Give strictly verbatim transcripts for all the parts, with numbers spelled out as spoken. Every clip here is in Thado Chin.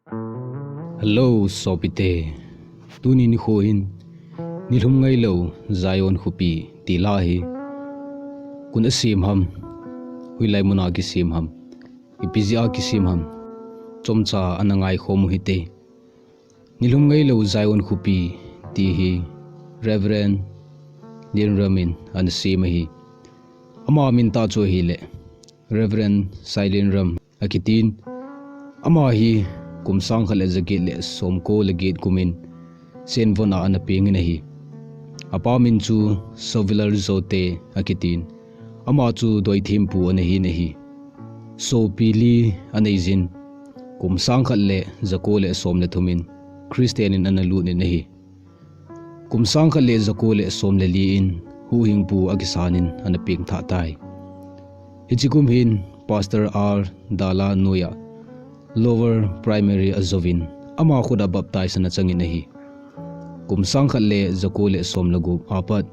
Hello, sopite. Tuni nikho hin, Nilhum ngailou Zion khopi ti la hi koin asem ham, hoilai muna kisem ham, ipi jeh a kisem ham, chomcha ana ngaikhom u hite. Nilhum ngailou Zion khopi ti hi Reverend Lienram in ana sem ahi. Ama min tah chu ahile Reverend Sai Lienram akitin. Ama hi kum sang khat le ja get le som ko le get kum in Senvon a ana peng in ahi. Apa min chu Sovilar Zote akitin. Ama chu doi thempu ana hin ahi. Sopi li anei jin, kum sang khat le ja ko le som le thum in Christian in ana lut in ahi. Kum sang khat le ja ko le som le li in huhhingpu akisan in ana peng tha tai. Hiche kum hin Pastor R Dala noiya Lower Primary ajouvin, ama khut a baptize ana chang in ahi. Kum sang khat le ja ko le som le gup apat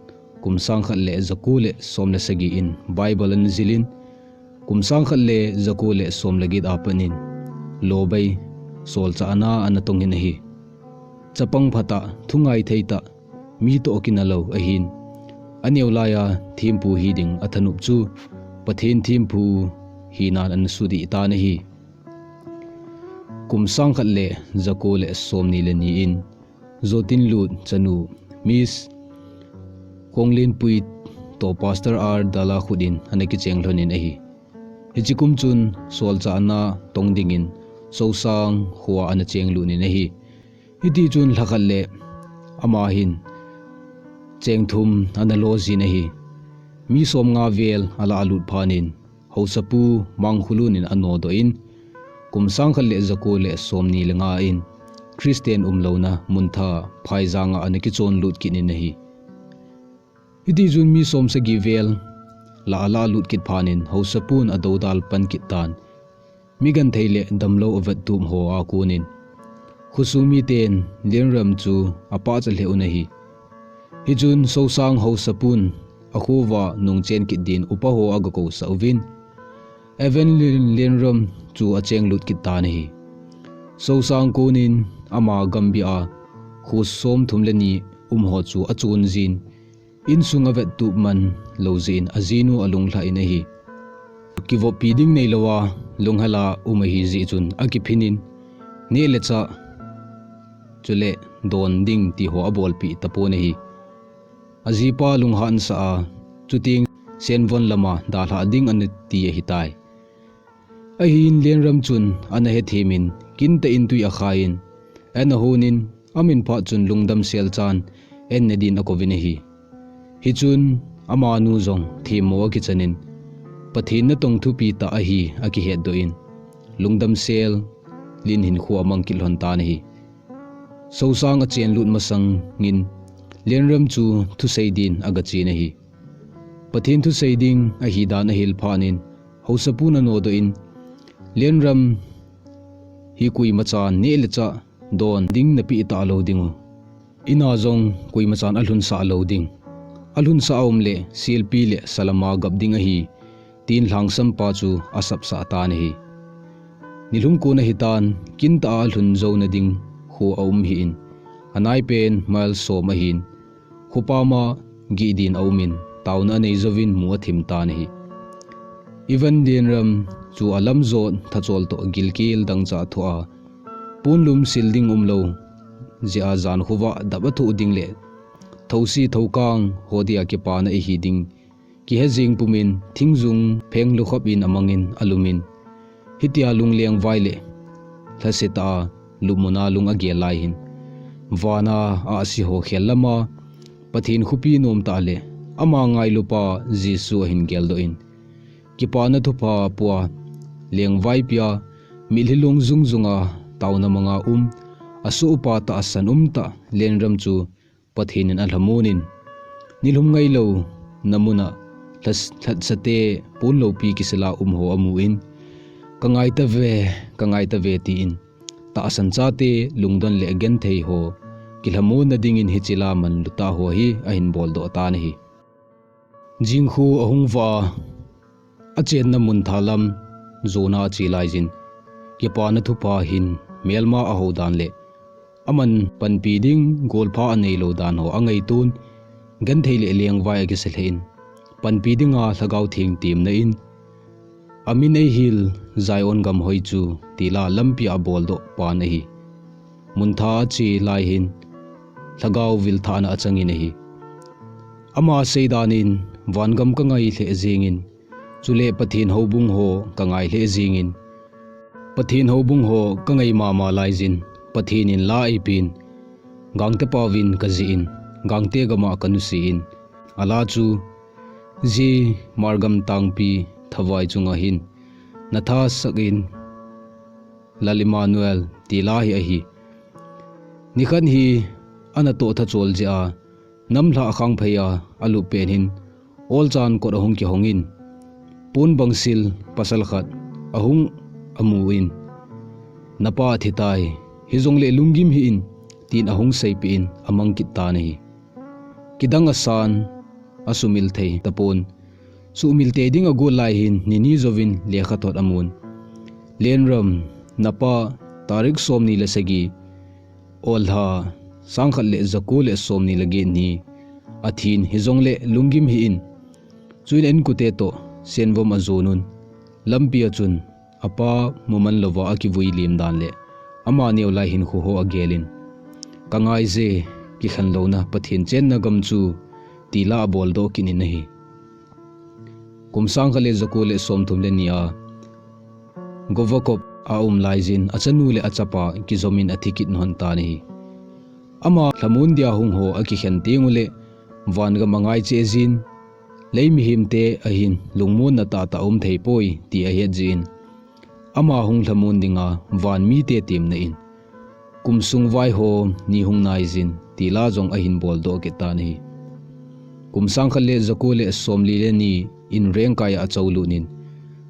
kum sang khat le ja ko le som le sagi in Bible ana jil in, kum sang khat le ja ko le som le get apat in Lobei solchahna ana tong in ahi. Chapang phatah, thungai thei tah, mi toh kinah lou ahin. Aneo laiya thempu hi ding athanop chu Pathen thempu hinan ana sudih tan ahi. Kum sang khat le ja ko le som ni le ni in Zotinlut chanu Miss Khonglenpui toh Pastor R Dala khut in ana kicheng lhon in ahi. Hiche kum chun solchahna tong dingin Sosang khoa ana cheng lut in ahi. Hiti chun lha khat le ama hin cheng thum ana lo jin ahi. Mi som nga vel alah lut phat in Haosapu Mangkhulun in anodoh in, kum sang khat le ja ko le som ni le nga in Christian umlouna mun tha Phaijang a ana kichon lut kit in ahi. Hiti chun mi som sagi vel lah alah lut kit phat in Haosapun adoudal pan kit tan. Mi genthei le damlou avettup ho a kon in khosung miten Lienram chu apachat lheh un ahi. Hichun Sosang Haosapun akho uva nungchen kit din upa ho aga kousah uvin, Evan Lien-, Lienram chu acheng lut kit tan ahi. Sosang kon in ama gambih a kho som thum le ni um ho chu achon jin, insung avettup man lou jeh in ajinu alunglhah in ahi. Kivoppi ding neilou a lunghel a um ahi jeh chun akiphin in, neh le chah chule don ding ti ho abolpeh tapon ahi. Ajipa lunghan sah a, chuteng Senvon lama dalhah ding ana ti ahitai. Ahin Lienram chun ana hethem in, kintah in tui akhai in, ana hon in, amin phat chun lungdam sel chan, en ne din akouvin ahi. Hichun amanu jong themmo akichan in, Pathen natong thupi tah ahi akihetdoh in, lungdam sel in hinkho amang kit lhon tan ahi. Sosang achen lut masang in Lienram chu thusei din aga chen ahi. Pathen thusei ding ahi dan ahil phat in Haosapun anodoh in, Lienram hi koima chan neh le chah don ding napeh talou ding u. Ina jong koima chan alhunsah lou ding. Alhunsah a um le selpi le salama gap ding ahi, tin lhangsampa chu asapsah tan ahi. Nilhum kon ahitan, kintah a alhun jouna ding kho aum hih in, anaipen mile som ahin, khopa ma gih din aum in, taona anei jouvin mu athim tan ahi. Evan Lienram chu alamjot thachol toh gilkel dangchah thoh a, ponlum sil ding umlou jeh a jan khovah dap athoh ding le thousi thoukang ho dia kipana ihi ding kihe jeng pumin thingjung pheng lukhop in amangin alumin, hitia lunglengvai le lhasetah a lupmuna lung agel lai hin, vana ahsi ho khel lama Pathen khopi nomtah le ama ngailupa Jesu ahin geldoh in, kipana thupha pua, lengvai pia, mitlhi long jungjunga taona manga um, asohpa tahsan umtah Lienram chu Pathen in alhamon in, nilhum ngailou namuna lhas-, lhatsate ponloupi kisila um ho amun, kangai tave, kangai tave tin, tahsan chate lungdon le genthei ho kilhamonna dingin hiche la manlutah ho hi ahin boldoh tan ahi. Jingkhu ahung vah a, achenna mun thalam jona ache laijin, kipana thupha hin melma ahou dan le aman panpi ding golpha anei lou dan ho angaiton, genthei le lengvai akisa lheh in, panpi dinga Lhagao Theng temna in, amin eihil Zion gam hoi chu tila lampi a aboldoh pan ahi. Muntha ache lai hin Lhagao vilthahna achangin ahi. Ama seidan in vangam kangai lheh jengin, chule Pathen houbung ho kangai lheh jengin, Pathen houbung ho kangai mama laijin, Pathen in la eipin, Gangte paovin kajih in, Gangte gama kanusi in, ala chu, ji margam tangpi thavai chunga hin natha sak in, Lal Emmanuel tila hi ahi. Nikhat hi ana toh tha chol jeh a, namlha akhang phei a alup pen hin, olchan kot ahung kihong in, pon bangsil pasal khat ahung amu in, napa athi tai, hijongle lunggim hih in, tin ahung seipeh in amang kit tan ahi. Kidang asan, asumil thei tapon. Sumil tei ding agot lai hin, nini jouvin lekhathot amun. Lenram, napa, tarik somni le sagi, Ollha, sangkhat le jako le somni le get ni, athin hijongle lunggim hih in. Chuin a inkote toh, senvom ajon un. Lampi a chun, apa muman louva akivui lim dan le ama neo lai hinkho ho agel in, kangai je, kikhen louna Pathen chenna gam chu tila aboldoh kit in ahi. Kum sangkhat le jako le somthum le ni a Govakop a um laijin achanu le achapa kijom in athi kit lhon tan ahi. Ama lhamon dia hung ho akikhen teng uleh vangam angai cheh jin, lei mihemte ahin lungmonna tahtah um thei poi ti ahet jin, ama hung lhamon dinga van mite temna in, kum sung vaihom ni hung naijin tila jong ahin boldoh kit tan ahi. Kum sangkhat le jako le somli le ni in Rengkai a achol lut in,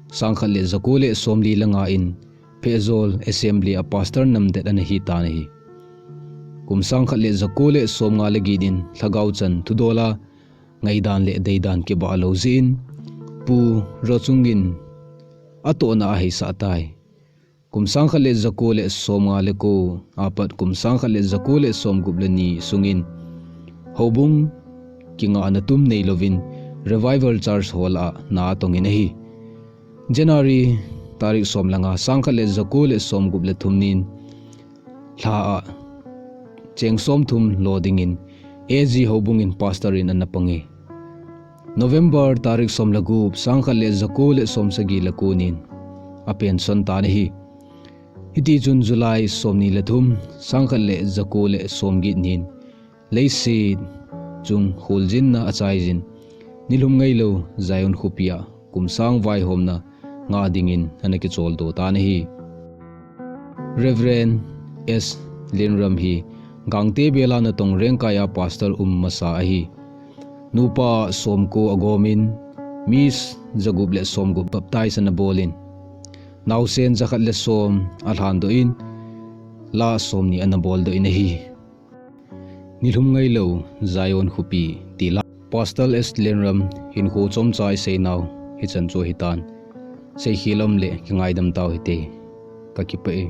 sangkhat le jako le somli le nga in Pherzawl Assembly a pastor namdet ana hi tan ahi. Kum sangkhat le jako le somnga le get in Lhagao chan thudol a ngaidan le deidan kibah lou jeh in Pu Rochung in atohna aheisah tai. Kum sangkhat le jako le somnga le ko apat kum sangkhat le jako le somgup le ni sungin houbung kingahna tum neilouvin Revival Church Hall a na atong in ahi. January tarik som le nga, sangkhat le jako le somgup le thum nin lha a cheng somthum lo dingin A G houbung in pastor in ana pang e. November tarik som le gup, sangkhat le jako le somsagi le ko nin apension tan ahi. Hiti chun July somni le thum, sangkhat le jako le somget nin leiset chung kholjinna achaijin, nilhum ngailou Zion khopi a kum sang vaihomna ngah dingin ana kicholdo tan ahi. Reverend S Lenram hi Gangte bela natong Rengkai a pastor um masa ahi. Nupa somko agomin, mi jagup le somgup baptize ana bolin, naosen jakhat le som alhandoh in, la somni ana boldoh in ahi. Nilhum ngailou Zion khopi tila Pastor S Lenram hinkho chomcha iseinau hichan chu ahitan. Seikhel um le kingaidam tau hite. Kakipah e.